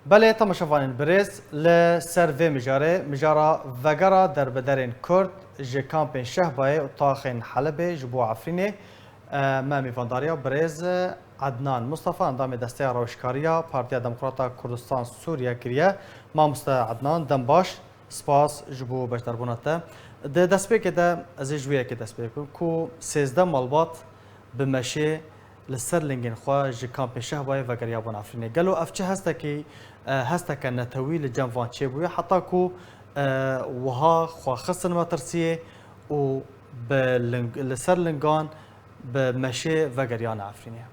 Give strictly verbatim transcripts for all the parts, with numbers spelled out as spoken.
Belê, temaşevanên birêz, li ser vê mijarê, mijara vegera derbiderên Kurd ji kampên Şehbayê û taxên Helebê ji bo Efrînê, e, me mîvandariya birêz Ednan Mustafa, endamê Desteya Rewşkariya Partiya Demokrata Kurdistan Sûriye kiriye. Mamoste Ednan, dem baş, spas ji bo beşdarbûna te. Di destpêkê de ez ê ji wê yekê dest pê bikim ku sêzdeh malbat bi meşê li ser lingên xwe ji kampê Şehbayê vegeriyabûn Efrînê. Gelo ev çi hestekî, e, hesteke netewî li cem van çêbûye, heta ku, e, wiha xwe xistin metirsiyê û bi ling-, li ser lingan bi meşê vegeriyane Efrînê?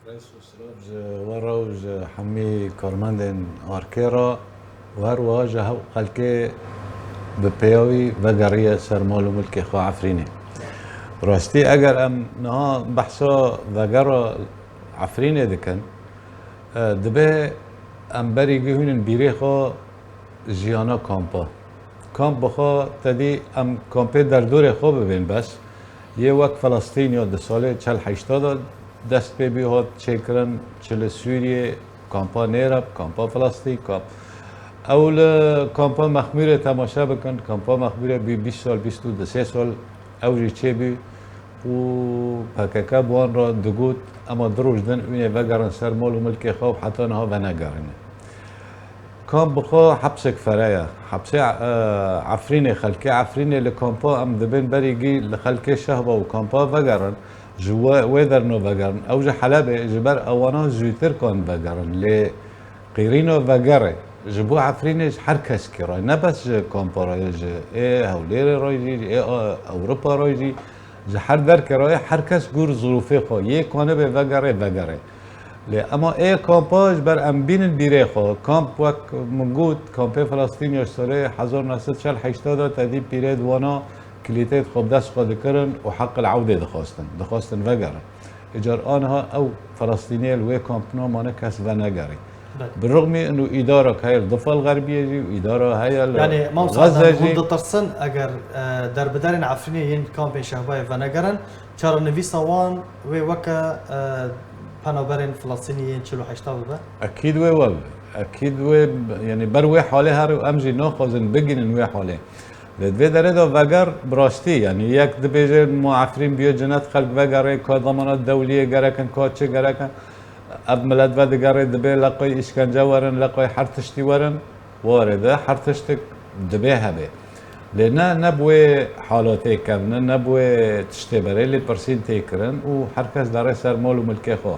Res û silav ji we re û ji hemî karmendên arkê re û her wiha ji hev xelkê bi pêya wî vegeriye ser mal û milkê xwe Efrînê. Rastî, eger em niha behsa vegera Efrînê dikin, e, dibe em berî gihînin bîrê xwe jiyana kampa. Kamp bi xwe, te dî em kampê derdorê xwe bibên bes. Yê wek Filistîn ya di salê çel heşta de dest pê bî hat çêkirin, çi li Sûriyê, kampa Nêreb, kampa Filistîn, kamp. Ew li kampa Mexmûrê temaşe bikin, kampa Mexmûrê bî bîst sal, bîst û du sê sal ew jî çêbû û P K K bi wan re digot, ema du roj din wînê vegerin ser mal û milkê xwe û heta niha venegerîne. Kamp bi xwe hepsek fere ye. Hepsê, e, Efrînê, xelkê Efrînê li kampa em dibên berî gî li xelkê Şehba û kampa vegerin. Ji we, wê derno vegerin. Ew ji Helebê, ji ber ewana zûtir kan vegerin. Lê qîrîna vegerê ji bo Efrînê ji her keskî re, ne bes ji kampa re ye, ji ê Hewlêrê re jî, ji ê, e, Ewropa re jî, ji her derkê re ye, her kes gor zirûfê xwe. Yê kanibe vegerê, vegerê. Lê ema ê kampa ji ber em bînin bîrê xwe, kamp wek min got, kampê Filistîn ya ji salê hezar neh sed çel heşta de te dî pîrê di wana kilîtê di xwe bi dest xwe dikirin û heq el-ewdê dixwastin. Dixwastin vegerin. Îcar aniha ew Filistîniyê li wê kampina mane kes venegerî. Belê. Bi rixmî inu îdara ke heye li Difa el-Xerbiyê jî û îdara heye li Yanî, Mamosta Xezze Adnan, hûn jî. Ditirsin eger, e, derbiderên Efrînê yên kampên Şehbayê venegerin, çarenivîsa wan wê weke, e, penaberên Filistînî yên çil û heşta bibe? Ekîd wê we be. Ekîd wê, yanî ber wê halê here û em jî naxwazin bigihînin wê halê. Lê di vê derê de veger bi rastî, yanî yek dibêje ma Efrîn biyo cinet xelk vegerê, ka demana dewliyê gerekin, ka çi gerekin. Ev milet vedigerê dibê leqoy îşkence werin, leqoy her tiştî werin. Warê de her tiştik dibê hebe. Lê ne, ne bi wê halatê kevne, ne bi wê tiştê berê, lê pirsîn tê kirin û her kes derê ser mal û milkê xwe.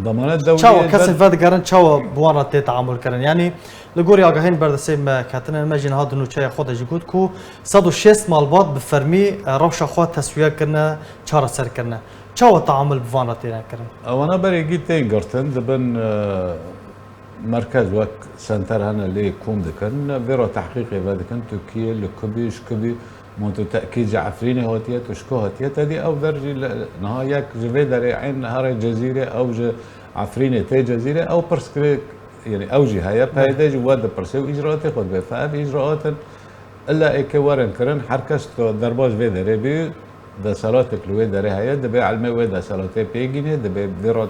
Demanet dewliyê Çawa kesên vedigerin, çawa bi wan re tê teamul kirin? Yanî, li gorî agahiyên berdestê me ketine, me jî niha di nûçeya xwe de jî got ku sed û şêst malbat bi fermî, e, rewşa xwe teswiye kirine, çareser kirine. Çawa teamul bi van re têne kirin? Ewana berê gî tên girtin, dibin, e, merkez wek senter hene lê kom dikin, vê re tehqîqê vedikin, tu kî yê, li ku bî, ji ku bî, ma tu tekîd ji Efrînê hatiye, tu ji ku hatiye, te dî ew der jî li, niha yek ji vê derê eyn here Cezîrê, ew ji Efrînê tê Cezîrê, ew pirs kirê, yanî ew jî heye, Belê. P Y D jî we dipirse û îcraatê xwe dibe. Fe ev îcraat in, illa êkê werin kirin, her kes tu derbas vê derê bî, deselatek li wê derê heye, dibê elmê wê deselatê pê gînê, dibê vê re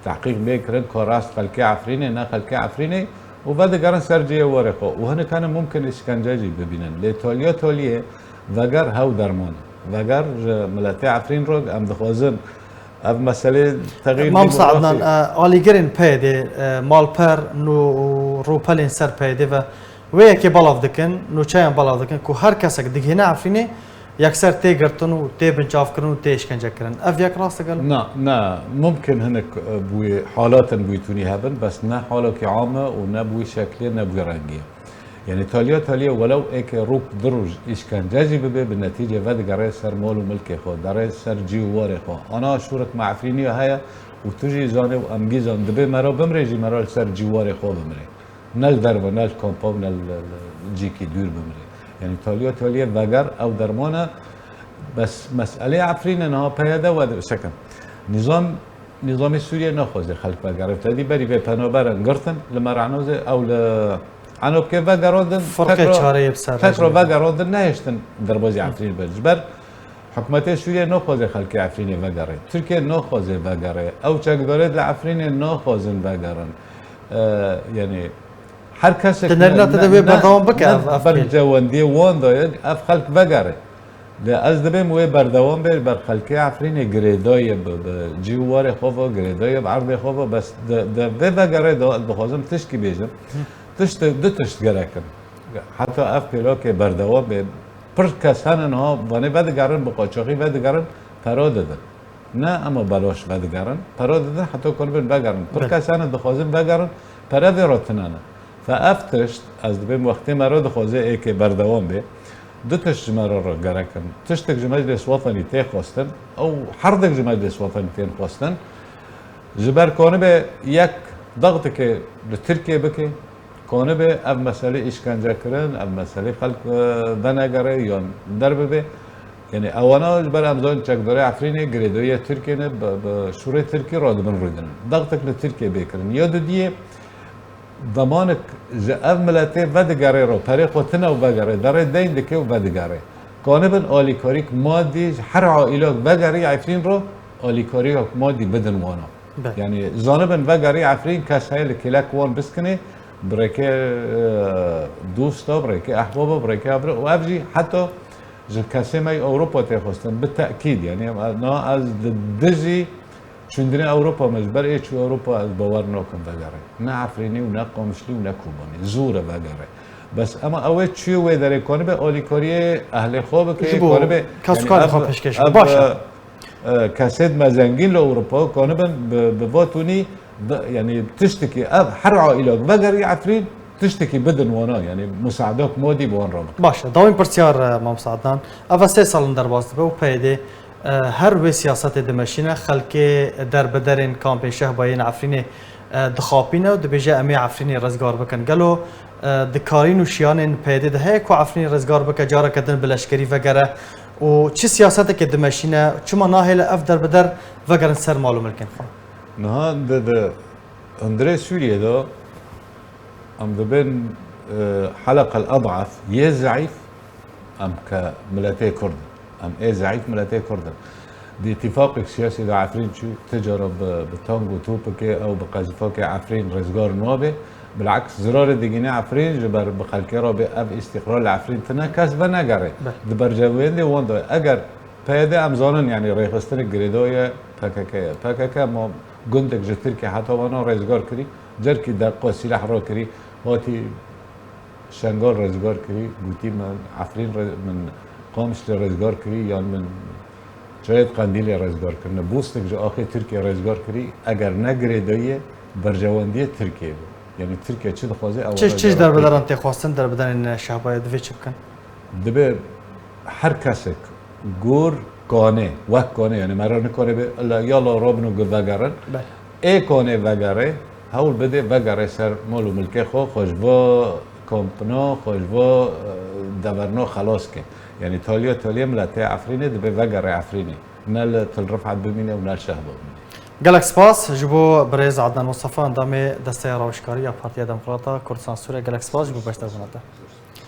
tehqîq bê kirin, ka rast xelkê Efrînê, ne xelkê Efrînê û vedigerin ser cihê warê xwe. Û hinek hene mumkin îşkence jî bibînin. Lê taliya taliyê veger hew derman e. Veger ji miletê Efrîn re em dixwazin ev meselê texîr Mamosta demografî Adnan, e, alîgirên P Y D'ê, e, malper nû û rûpelên ser P Y D'ê ve wê yekê belav dikin, nûçeyan belav dikin ku her kesek digihîne Efrînê, yekser tê girtin û tê binçavkirin û tê îşkence kirin. Ev yek rast e gelo? Na, na, mumkin hinek, e, bi wî halatin bi wî tunî hebin, bes ne halokî am e û ne bi wî şeklê, ne bi wî rengî ye. Yanî taliya taliyê welew êkê rûp du roj îşkence jî bibe, bi netîce vedigere ser mal û milkê xwe, derê ser cî û warê xwe. Ana şûrik me Efrîniya heye û tu jî zanê û em gî zan, dibê me re bimrê jî me re li ser cî warê xwe bimrê. Ne li derve, ne li kampa û ne li, li cîkî dûr bimrê. Yanî taliya taliyê veger ew derman e. Bes meselê Efrînê niha P Y D we disekin. Nîzam, nîzamê Sûriyê naxwaze xelk vegere. Te dî berî vê penaberin girtin, li Meranozê ew li Enopkê vegerandin, Firqê tekra, çareyê bi ser tekra rejîmê. Vegerandin, nehiştin derbazî Efrîn bin. Ji ber Hikûmetê Sûriyê naxwaze xelkê Efrînê vegerê. Tirkiye naxwaze vegerê. Ew çekdarê li Efrînê naxwazin vegerin. E, yanî her kesek Di nerîna te de wê berdewam bike ev, ev kêl. Bercewendiyê wan daye, ev xelk vegere. Lê ez dibêm wê berdewam be, ber xelkê Efrînê girêdayê bi, bi cî û warê xwe ve, girêdayê bi erdê xwe ve, bes di, di vê vegerê de dixwazim tişkî bêjim. Tişt, du tişt gerek in. Heta ev pêlokê berdewam be, pir kes hene niha vanê vedigerin, bi qaçaxî vedigerin, pera didin. Ne ema beloş vedigerin, pera didin, heta ku nibin vegerin. Pir Belê. Kes hene dixwazin vegerin, pere vê re tune ne. Fe ev tişt, ez dibêm wextê me re dixwaze êkê berdewam bê. Du tişt ji me re re gerek in. Tiştek ji Meclîs Wetanî tê xwestin, ew herdek ji Meclîs Wetanî tên xwestin. Ji ber ku nibe yek dextekê li Tirkiyê bike, ku nibe ev meselê îşkencekirin, ev meselê xelk, e, venegere yan derbibe. Yanî ewana ji ber em zanin çekdarê Efrînê girêdayî Tirkiyê ne, bi, bi şûrê Tirkî re dibin rûdinin. Dextek li Tirkiyê bê kirin. Ya dudiyê demanik ji ev miletê vedigere re, perê xwe tune û vegere, derê deyn dike û vedigere. Kanibin alîkarîk madî ji her aîlak vegerî Efrîn re, alîkarîyak madî bidin wana. Be. Yanî zanibin vegerî Efrîn kes heye li kêlek wan biskinê, birêkê, e, dosta, birêkê ehbaba, birêkê evre û ev jî heta ji kesê me yê Ewropa tê xwestin, bi tekîd, yanî em, na ez di dijî çûndinê Ewropa me, ji ber ê çû Ewropa ez bawer nakim vegere. Ne Efrînî û ne Qamişlî û ne Kobanî. Zor e vegere. Bes ema ew ê çûyê wê derê kanibe alîkariyê ehlê xwe bike, Ji bo kanibe, kes û yanî karê ev, xwe pêşkêş bike. ev, Baş e. e, e, kesêd me zengîn li Ewropa kanibin bi, bi va tûnî, bi, yanî tiştekî ev her aîlak vegerî Efrîn, tiştekî bidin wana, yanî musaedak madî bi wan re bikin. Baş e, dawîn pirsyar, e, Mamosta Adnan. Ev sê sal in derbas dibe û P Y D, e, her wê siyasetê dimeşîne, xelkê derbiderên kampên Şehbayê yên Efrînê, e, dixapîne û dibêje, "Em ê Efrînê rizgar bikin." Gelo, e, di karîn û şiyanên P Y D de heye ku Efrînê rizgar bike, careke din bi leşkerî vegere û çi siyasetekê dimeşîne, çima nahêle ev derbider vegerin ser mal û milkên xwe? Niha di, di hundirê Sûriyê de em dibên, e, heleqel ed'af, yê zeîf, em ke miletê Kurd in. Em ê zeîf miletê Kurd in. Di îtîfaqek siyasî de Efrîn çû, ti cara bi, bi tang û topikê ew bi qezifokê Efrîn rizgar nabe. Bileks zirarê digîne Efrîn ji ber bi xelkê re bê ev îstîqrar li Efrîn tine kes venegere. Be. Di bercewendê wan de eger P Y D em zanin, yanî rêxistinek girêdayî P K K ye. P K K ma gundek ji Tirkiye heta wana rizgar kirî, cerkî deqa sîleh rakirî, hatî Şengal rizgar kirî, gotî, "Min Efrîn re-, min Qamişlê rizgar kirî, yan min Çayê Qendîlê rizgar kirine." Bostek ji axê Tirkiye rizgar kirî, eger ne girêdayî ye, berjewendiyê Tirkiyê be. Yanî Tirkiye çi dixwaze, ew Çi, çi ji derbideran tê xwestin, derbiderên Şehbayê divê çi bikin? Dibe her kesek gor kanê, wek kanê, yanî me re nikare be, illa yala rabin û gu vegerin. Belê. Ê kanê vegere, hewl bide vegere ser mal û milkê xwe, xwe ji va kampina, xwe ji va, e, deverna xelas ke. Yanî taliya taliyê miletê Efrînê dibe vegere Efrînê. Ne li Til Rifet bimîne û ne li Şehba bimîne. Gelek spas ji bo birêz Adnan Mustafa, endamê Desteya Rawişkarî ya Partiya Demokrata Kurdistan Sûriye. Gelek spas ji bo beşdarbûna te.